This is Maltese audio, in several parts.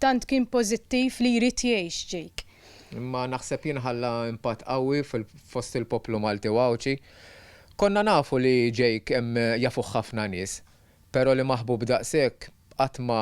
Tant kien pożittiv li jrid jgħix Jake. Imma naħseb jien ħalla impatt qawwi fost il-poplu Malti u Għawdxi. Konna nafu li Jake hemm jafuh ħafna nies, però li maħbub daqshekk qatt ma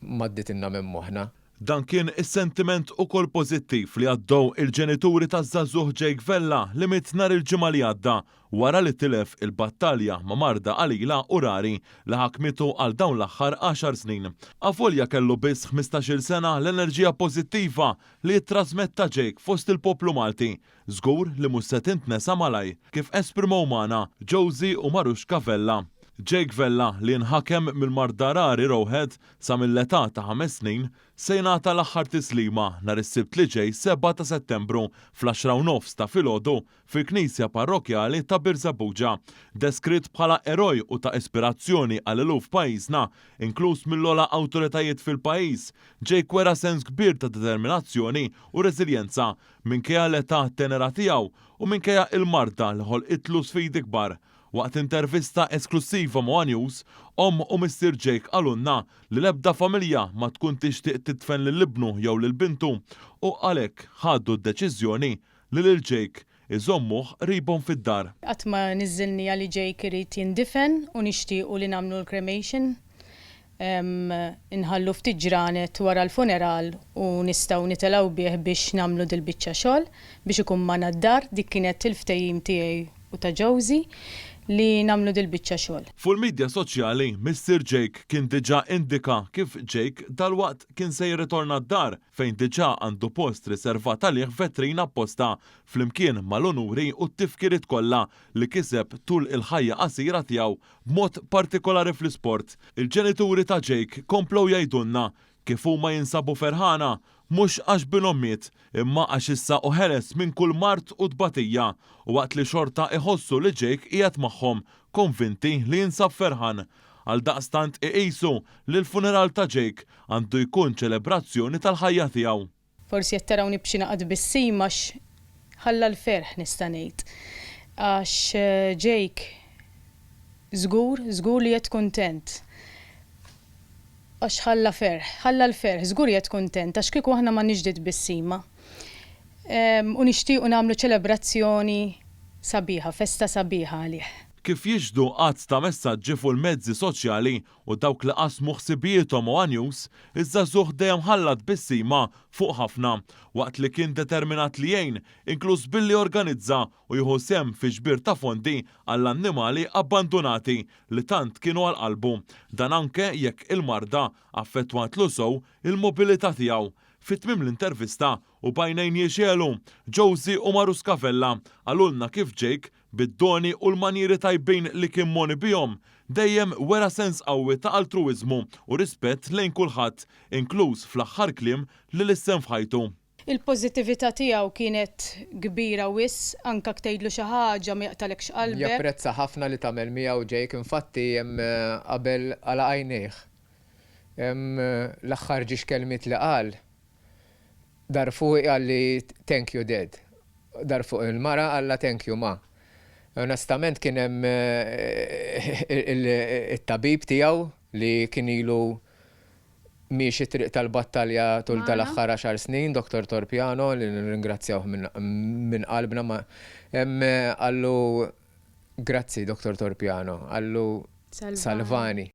m'għadditilna minn moħħna. Dan kien is-sentiment ukoll pożittiv li għaddew il-ġenituri taż-żagħżugħ Jake Vella li miet nhar il-Ġimgħa li għadda wara li tilef il-battalja ma' marda qalila u rari li ħakmitu għal dawn l-aħħar għaxar snin. Avolja kellu biss ħmistax-il sena l-enerġija pożittiva li ttrażmetta Jake fost il-poplu Malti żgur li mhux se tintnesa malajr, kif esprimew magħna Josie u Marushka Vella. Jake Vella li nħakem mill-marda rari Rowhead sa mill-età ta' ħames snin se jingħata l-aħħar tislima nhar is-Sibt li ġej 7 ta' Settembru fl-għaxra u nofs ta' filgħodu fil-Knisja Parrokkjali ta' Birżebbuġa. Deskritt bħala eroj u ta' ispirazzjoni għal eluf f'pajjiżna, inkluż mill-ogħla awtoritajiet fil-pajjiż, Jake wera sens kbir ta' determinazzjoni u reżiljenza minkejja l-età tenera tiegħu u minkejja il-marda li ħolqitlu sfidi kbar. Waqt intervista esklussiva ma' one News, omm u missier Jake qalulna li l-ebda familja ma tkun tixtieq tidfen lil ibnu jew lil bintu u għalhekk ħadu d-deċiżjoni li lil Jake iżommuh qribhom fid-dar. Qatt ma niżżilniha li Jake irid jindifen u nixtiequ li nagħmlu l-cremation. Inħallu ftit ġranet wara l-funeral u nistgħu nitelgħu bih biex nagħmlu dil-biċċa xogħol biex ikun magħna d-dar, dik kienet il-ftehim tiegħi u ta' Josie li nagħmlu dil-biċċa xogħol. Fuq il-midja soċjali, missier Jake kien diġà indika kif Jake dalwaqt kien se jirritorna d-dar fejn diġà għandu post riservat għalih f'vetrina apposta, flimkien mal-unuri u t-tifkiriet kollha li kiseb tul il-ħajja qasira tiegħu, b'mod partikolari fl-isport. Il-ġenituri ta' Jake komplew jgħidulna kif huma jinsabu ferħana, mhux għax binhom miet, imma għax issa hu ħeles minn kull mard u tbatija, u waqt li xorta iħossu li Jake qiegħed magħhom, konvinti li jinsab ferħan. Għaldaqstant iqisu li l-funeral ta' Jake għandu jkun ċelebrazzjoni tal-ħajja tiegħu. Forsi qed tarawni b'xi naqa tbissim għax ħalla l-ferħ nista' ngħid. Għax Jake żgur, żgur li qed kuntent. Għax ħalla ferħ, ħalla l-ferħ, żgur qiegħed kuntent għax kieku aħna m'għandniex di tbissima. U nixtiequ nagħmlu ċelebrazzjoni sabiħa, festa sabiħa għalih. Kif jixhdu għadd ta' messaġġi fuq il-mezzi soċjali u dawk li qasmu ħsibijiethom ma' one News, iż-żagħżugħ dejjem ħalla tbissima fuq ħafna, waqt li kien determinat li jgħin, inkluż billi jorganizza u jieħu sehem fi ġbir ta' fondi għall-annimali abbandunati li tant kienu għal qalbu. Dan anke jekk il-marda affettwatlu sew il-mobilità tiegħu. Fi tmiem l-intervista, u b'għajnejn jixegħlu, Josie u Maruska Vella qalulna kif Jake, bid-doni u l-manjieri tajbin li kien mogħni bihom, dejjem wera sens qawwi ta' altruwiżmu u rispett lejn kulħadd, inkluż fl-aħħar kliem li lissen f'ħajtu. Il-pożittività tiegħu kienet kbira wisq, anke jekk tgħidlu xi ħaġa ma jaqtagħlekx qalbek. Japprezza ħafna li tagħmel miegħu Jake, infatti hemm qabel għalaq għajnejh. Hemm l-aħħar ġiex kelmiet li qal, dar fuqi qalli thank you dad. Dar fuq il-mara qallha thank you ma. Onestament kien hemm it-tabib tiegħu li kien ilu miexi t-triq tal-battalja tul tal-aħħar għaxar snin, Dottor Torpiano, li nirringrazzjawh minn qalbna, ma qallu grazzi Dottor Torpiano, qallu salvani.